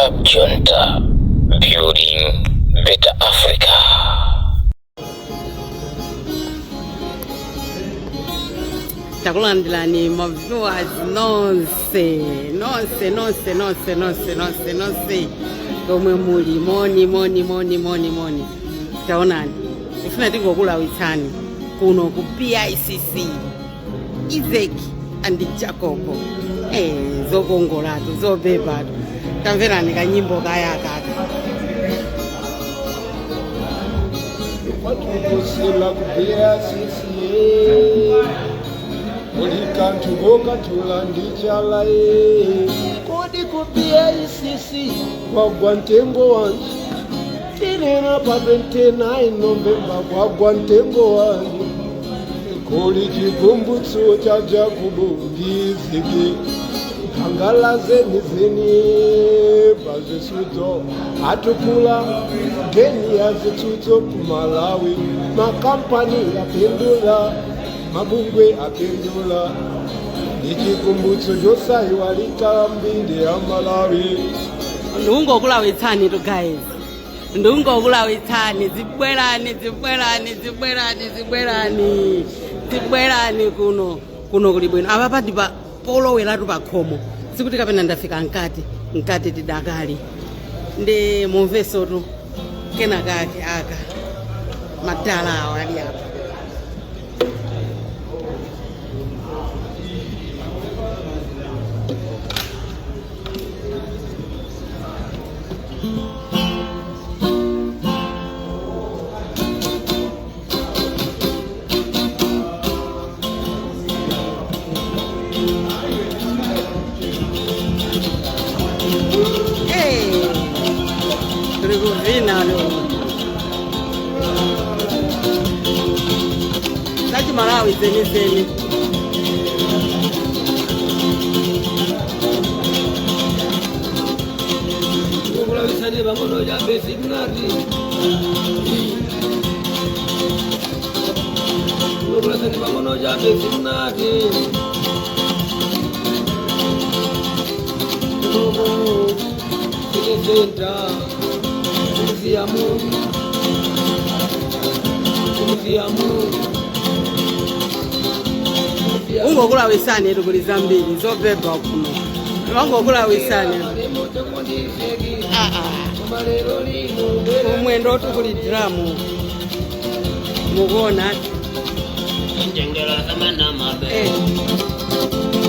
Cab Junta, building better Africa. Takulandirani ma viewers nonse, nonse, nonse, nonse, nonse, nonse, nonse komwe muli. Moni, moni, moni, moni, moni. Taonani, tifuna tingokulawitsani kuno ku BICC, Isaac and Jacob. Zokongolatu, zobebatu. Tamverani kanyimbo kayakaka. Kwatukusila ku BICC buli kantu gokatula ndichala. Kodi ku BICC kwagwa mtengo wanji? Tinena pa 29 November, kwagwa mtengo wanji? Kuli chikumbutso cha Jacobo ndi Isaki, ngala zeni zeni pazisudzo atukula geni ya zitsutso ku Malawi. Makampani apindula, mabungwe apindula, ndi chikumbutso chosayiwalika mbiri ya Malawi. Ndikungokulawitsani tu guys, ndikungokulawitsani. Zibwerani, zibwerani, zibwerani, zibwerani, zibwerani kuno. Kuno kuli bwino. Apa pati pa poloweratu pa khomo, sikuti kapena ndafika mkati. Mkati tidakali ndi mumvesotu kenakake aka madala awo ali apa. Hey, tuli kuvina leo. Zachimalawi zenizeni. Kulawisani pang'ono chabe, simunati. Kulawisani pang'ono chabe, simunati. Kunoku city center, museum, museum. Ungokulawisani tu, kuli zambiri zobeba kuno. Wangokulawisani. Ah, ah. Kumwendo tu kuli drum, mukuona. Njengera zamana mabe.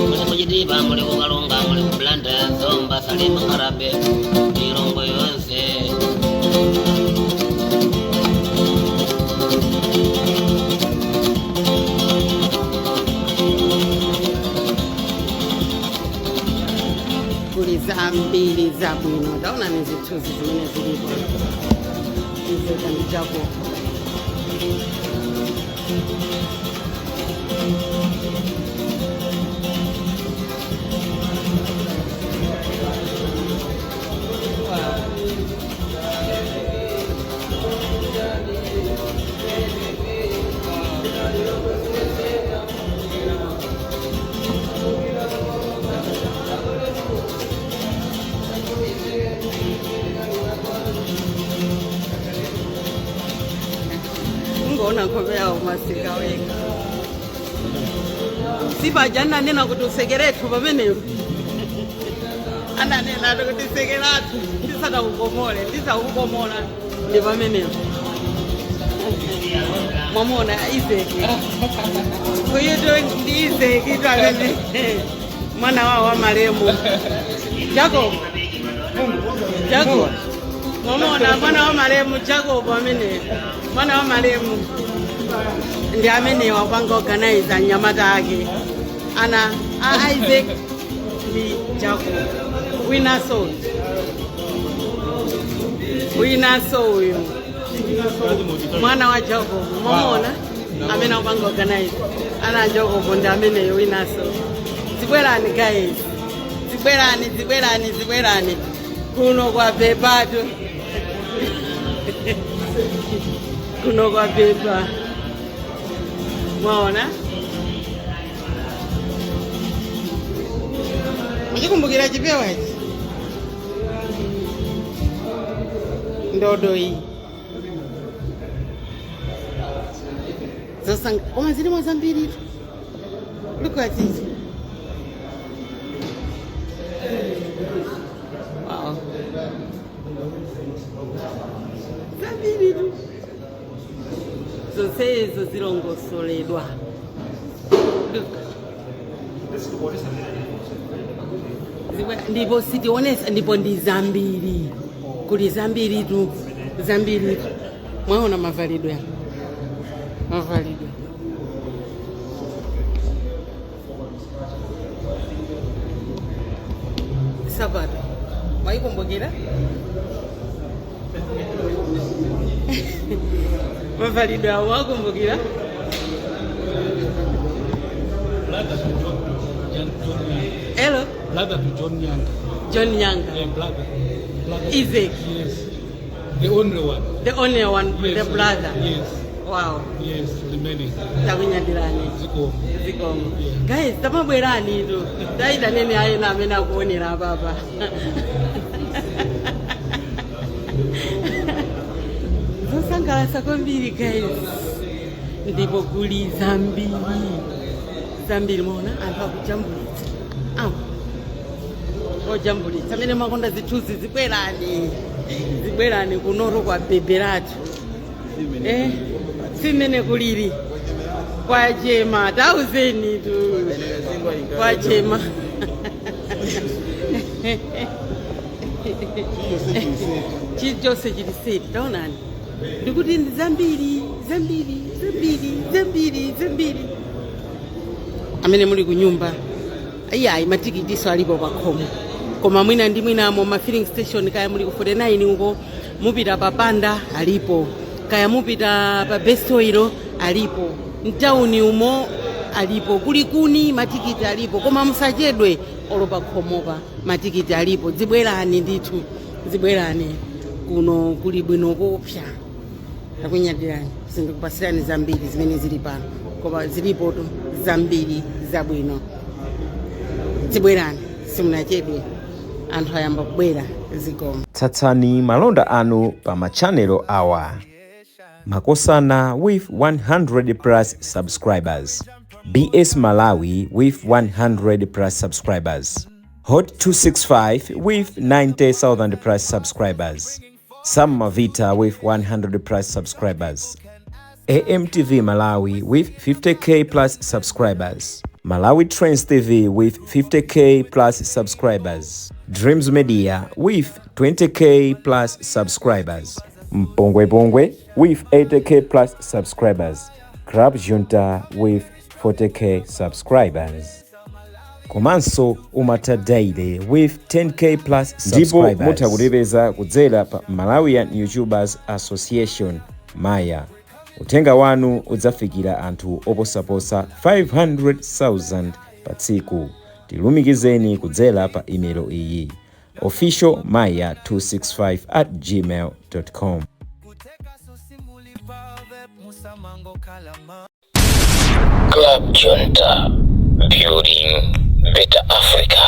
Muli kuchitipa, muli kukalonga, muli kuBlantyre, Zomba, Salima, Nkhata Bay, Lilongwe yonse. Kuli zambiri zabwino. Taonani zithunzi zimene zilipo, Isaac ndi Jacob. Ungoona nkhope yawo, masika weka. Sipaja ananena kuti usekerethu pamenepo, ananena kuti sekeratu ndisanakukomole, ndisakukomola, ndi pamenepo. Mwamona Isaac uyuto, ndi Isaac tu amene mwana wawo wa malemu Jacob. Jacob, mwamona mwana wa malemu Jacob amene mwana wa malemu ndi amene wapanga organize anyamata ake, ana a Isaac ndi Jacob. Winaso, winaso uyu mwana wa Jacob, mwamona amene akupanga organize ana a Jacob ndi ameneyo winaso. Zibwerani guys, zibwerani, zibwerani, zibwerani kuno kwa pepatu, kuno kwa pepa. Mwaona, muchikumbukira chipewa ichi. Ndodo iyi zosanga koma zilimo zambiri. Look at it. Wow, zambiri tu, zonsezo zilongosoledwa. Look. Ndipo sitionesa, ndipo ndi zambiri, kuli zambiri tu, zambiri tu. Mwaona mavalidwe ya mavalidwe. Sabato mwayikumbukira mavalidwe awo, mwakumbukira? Brother to John, John, John Nyanga. Hello. Brother to John Nyanga. John Nyanga. Yeah, brother. Brother. Isaac. Yes. The only one. The only one. Yes. The brother. Yes. Wow. Yes, remaining. Takunyadirani. Zikomo. Zikomo. Guys, tamabwerani tu, taitaneni ayena amene akuonera apapa. Zosangalatsa kwambiri, guys, ndipo kuli zambiri zambiri. Maona anthu akujambulitsa awo, ojambulitsa amene makonda zithunzi, zibwerani, zibwerani kunoro kwa beberatu. Simene kuliri kwachema, tauzeni tu kwachema. Chilichonse chili set. Taonani, ndikuti ndi zambiri zambiri zambiri zambiri zambiri. Amene muli ku nyumba, iyayi, matikitiso alipo pakhomo, koma mwina ndi mwinamo ma filling station, kaya muli ku 49 uko, mupita pa Panda alipo, kaya mupita pa Best Oil alipo, mtawuni umo alipo, kulikuni matikiti alipo, koma musachedwe. Olo pakhomopa matikiti alipo. Zibwerani ndithu, zibwerani kuno, kuli bwino kopsa. Akunyadirani, sindikupasirani zambiri zimene zili pano, koma zilipotu zambiri zabwino. Zibwerani, simunachedwe, anthu ayamba kubwera. Zikomo. Tsatsani malonda anu pa machanelo awa: Makosana with 100 plus subscribers, BS Malawi with 100 plus subscribers, Hot 265 with 90,000 plus subscribers, Sam Mavita with 100 plus subscribers, AMTV Malawi with 50K plus subscribers, Malawi Trends TV with 50K plus subscribers, Dreams Media with 20K plus subscribers, Mpongwe Pongwe with 80K plus subscribers, Crab Junta with 40K subscribers. Komanso Umata Daily with 10K plus Ndipo subscribers. mutha Kutipeza kudzera pa Malawian YouTubers Association, Maya. Uthenga wanu udzafikira anthu oposaposa 500,000 pa tsiku. Tilumikizeni kudzera pa imelo iyi: officialmaya265@gmail.com. Club Junta, building better Africa.